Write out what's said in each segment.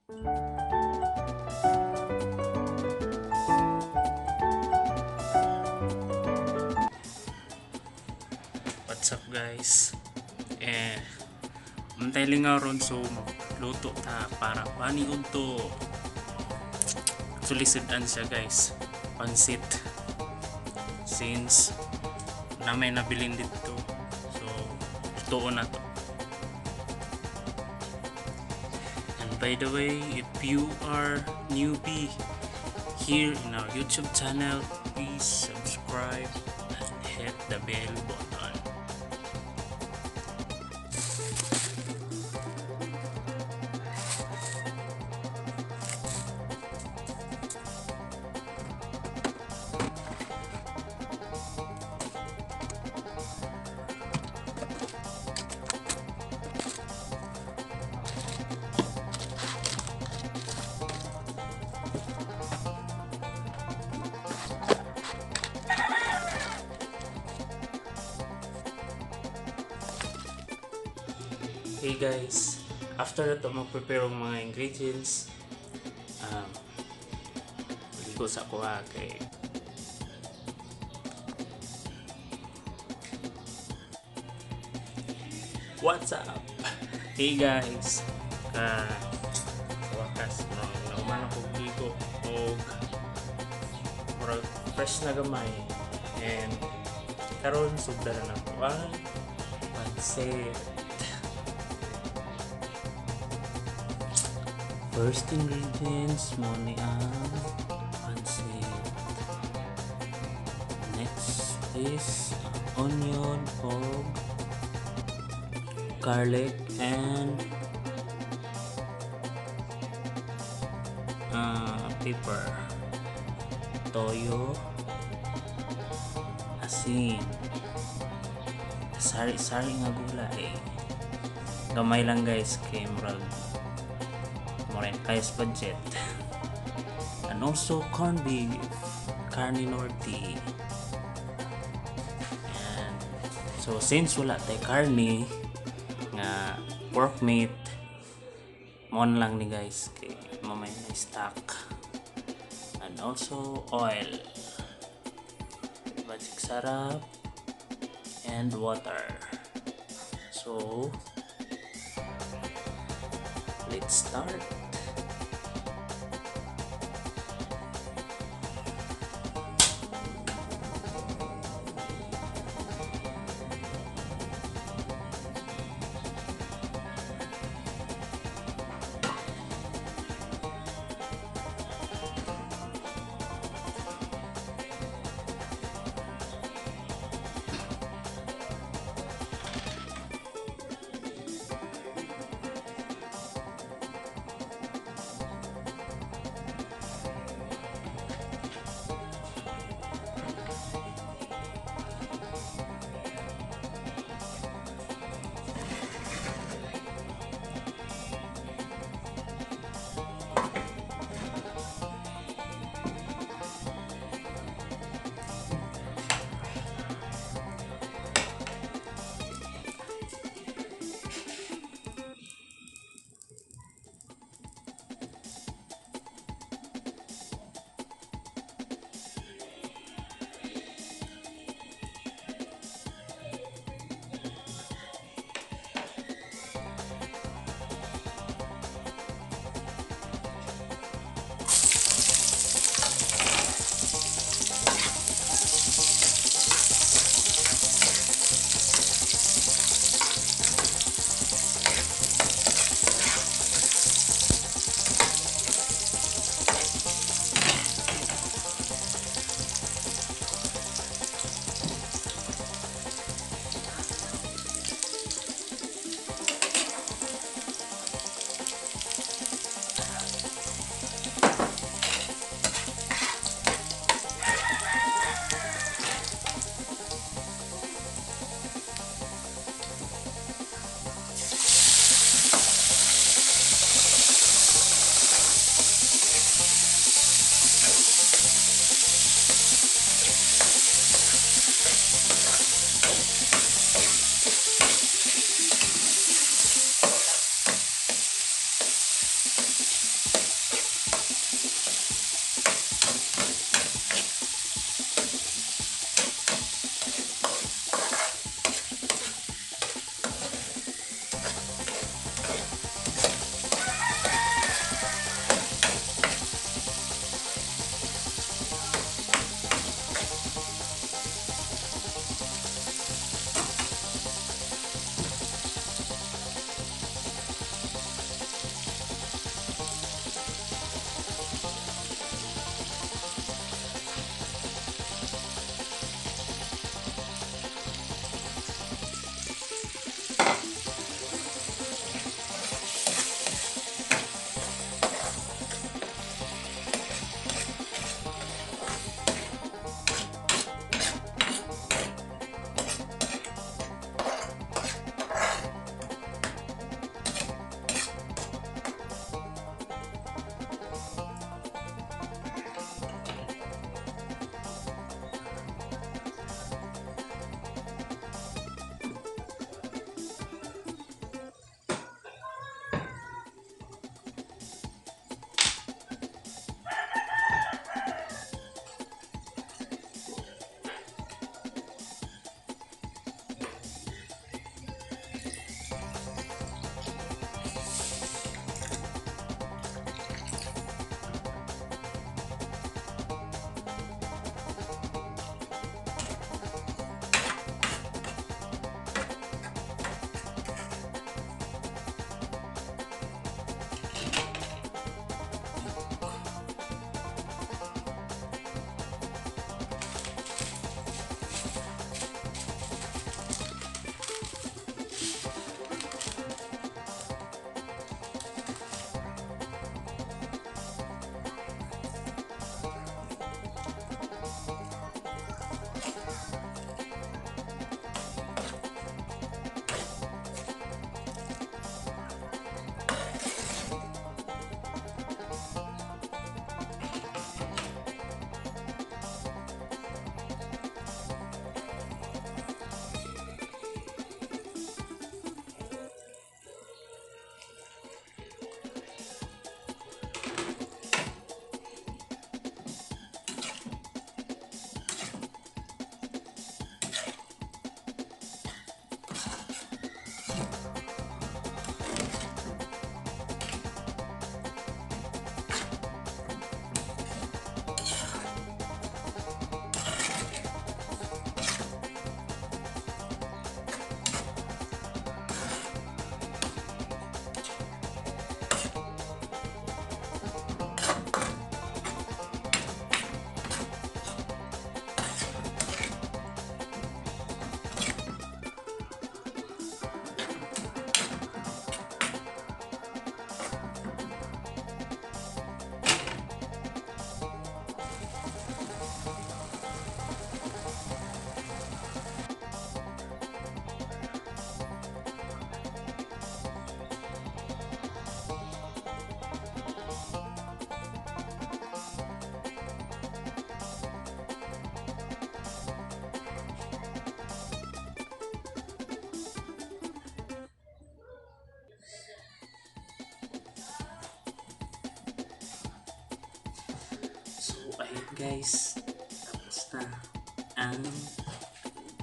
What's up, guys? Eh, untay lingaw ron, so luto ta para paniud to. Sulisod-an siya, guys. Pansit. Since na may nabilin dito. So, lutoon na to. And by the way, if you are newbie here in our YouTube channel, please subscribe and hit the bell button. Hey guys, after na to mag-prepare og mga ingredients, ligo sa ako ha, kay what's up? Hey guys, sa wakas, no, nauman ako og ligo og murag fresh na gamay, and karon sugdan na nako ang pansit. First ingredients mo ni ang pansit. Next is onion og garlic and pepper. Toyo, asin, sari-sari nga gulay. Gamay lang, guys, kay murag murag kaya sa budget. And also corned beef, carne norte. And so since wala tay karne nga pork meat, mon lang ni, guys, kay mamay na stock. And also oil, Magic Sarap and water. So let's start. Guys. Tapos na ang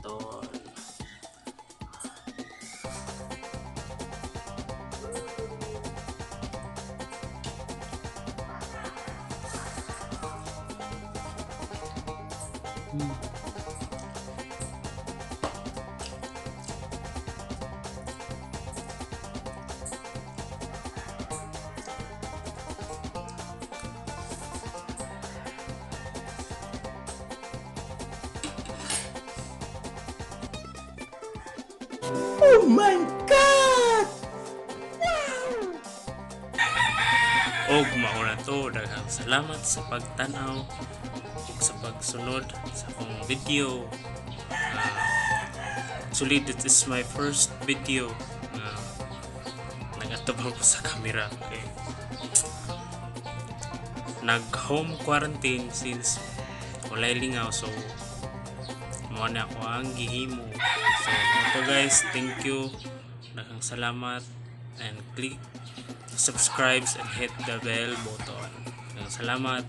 tol. Oh my God! Og mao na to, daghang salamat sa pagtan-aw ug sa pagsunod sa akong video. Actually, this is my first video nga nagatubang ko sa camera. Okay. Nag home quarantine since walay lingaw, so mao na ako ang gihimo. So mao to, guys, thank you. Daghang salamat and click subscribe and hit the bell button. Daghang salamat.